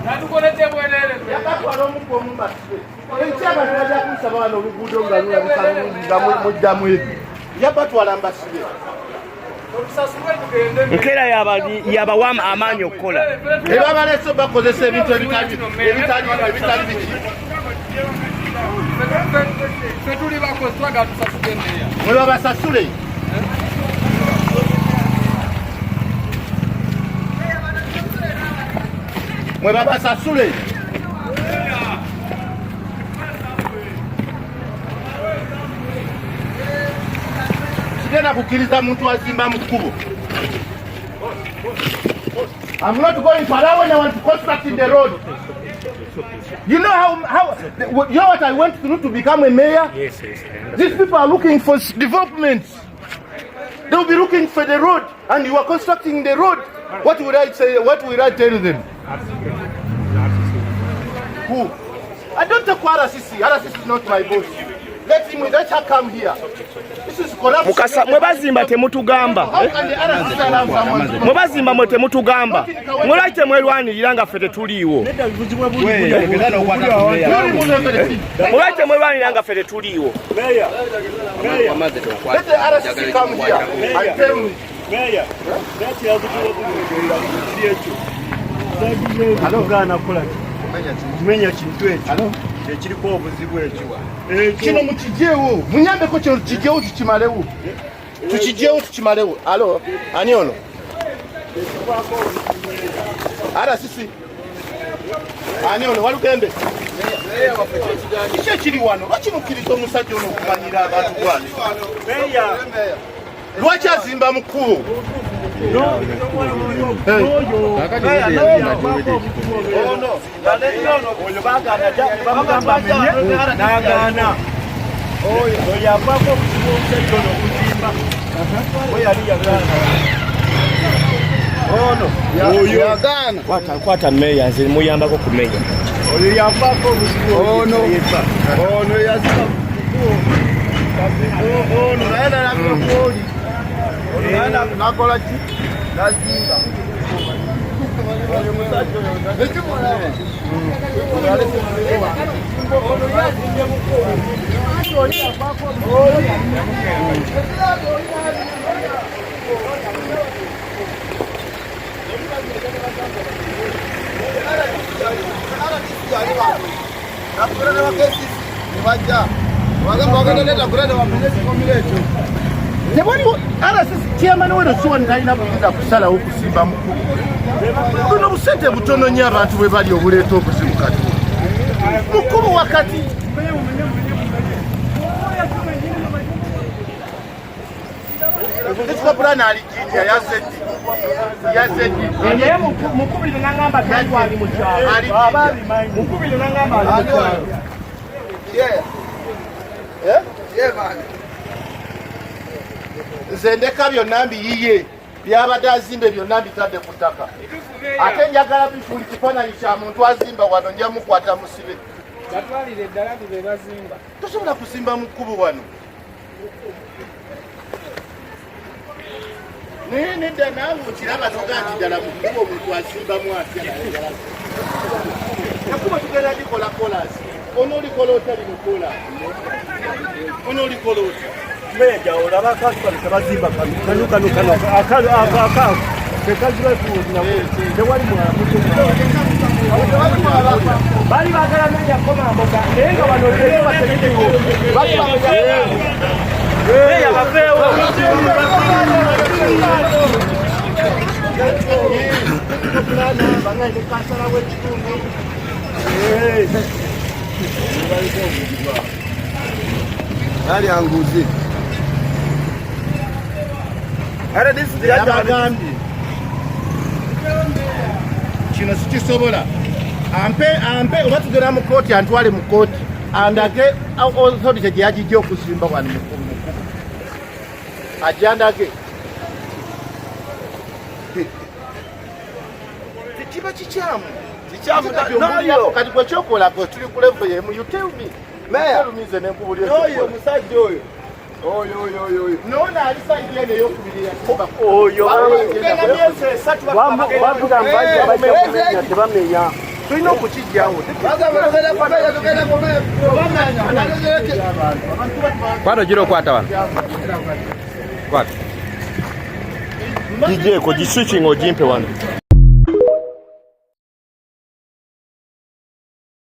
Natukoledde bwerere. Yabatwala omuggo omumbasibe. Enkya abantu bajja kunsaba wano oluguudo nga lulabika bulungi nga muddamu ebyo. Yabatwala mbasibe. Otusasulwe tugende. Nkeera yabawa amaanyi okukola. Ebabaleese bakozesa ebintu ebitali ebitali ebitali biki. Ffe tuli bakozi twagala tusasuke meeya. Mwe babasasule. Mwe babasasule. Sigenda kukkiriza muntu azimba mu kkubo. I'm not going to allow anyone to construct in the road. You know how you know what I went through to become a mayor? Yes, I understand. These people are looking for developments. They will be looking for the road, and you are constructing the road. What would I say? What will I tell them? Who? I don't take RCC. RCC is not my boss. Let him. Let her come here. This is corruption. Mukasa mwe bazimba temutugamba. How can the RCC allow someone to Mwe bazimba mwe temutugamba. Mulaki temwerwanirira nga ffe tetuliiwo. You remove everything. Mulaki temwerwanirira nga ffe tetuliiwo. Let the RCC come here and tell me. Gaana kukola ki? Kumenya kintu ekyo ekiriko obuzibu ekyo. Kino mukijewo, munyambeko kino tukijewo tukimalewo, tukijewo tukimalewo. Alo, ani ono? RCC ani ono? Walugembe, kiki ekiri wano? Lwaki mukkiriza omusajja ono okumanyira abantu bwati? Lwaki azimba mu kkubo? Oyo bagaana, bamugamba amenye n'agaana. Oyo yavaako obuzibu omusajja ono okuzimba. We yali yagaana. Yagaana. Kwata kwata meeya, nze muyambako kumenya. Oyo yavaako obuzibu. Ono ono yazimba ono naye nalabika kwoli ono naye nakola ki, nazimba oyo musajja oyo ekimulaba. Tewaliwo RCC chairman weno siwani talina buyinza kusalawo kusimba mukulu. Buno busente butono nnyo abantu bwe bali obuleeta obuzibu kati mukulu wakati. Ekikapulani alijinja yazeddi yazeddi. Naye mukubire nangamba twali mu kyalo. Alijinja. Mukubire nangamba ali mu kyalo. Nze ndeka byonna mbiyiye, byabadde azimbe byonna mbitadde ku ttaka, ate njagala buli kifaananyi kya muntu azimba wano nja mukwata musibe. Batwalire eddala nti be bazimba. Tosobola kusimba mu kkubo wano, naye nedda naawe okiraba toga nti ddala mu kkubo omuntu azimbamu atya? Ekkubo tugenda likola kolasi, onoolikola otya lino kolasi? Onoolikola otya? Meja olaba akantu kano tebazimba kano kano kano kano akalo ako akako tekaziba tewali mwala. Bali baagala meeya komamboga naye nga wano tebiba tebiriwo. Meeya baveewo. Kansala w'ekitundu. Alya nguzi. Yabagambye kino sikisobola, ampe ampe oba tugenda mu kooti, antwale mu kooti andage authority gye yagijja okuzimba wano mu kkubo ajja andage. Kiba kikyamu. Kikyamu. Kati ombulirako, kati gwe kyokola, gwe tuli ku level yemu, you tell me. Mayor. Tell me, nze nenkubulira N'oyo ekyokola. omusajja oyo. Noona ali sayidi eno eyokubiri yasimba. Oyo batugamba tebamenya, tulina okukijjawo. Kwata gira okwata wano. Kwata. Gijeeko, giswitching, ogimpe wano.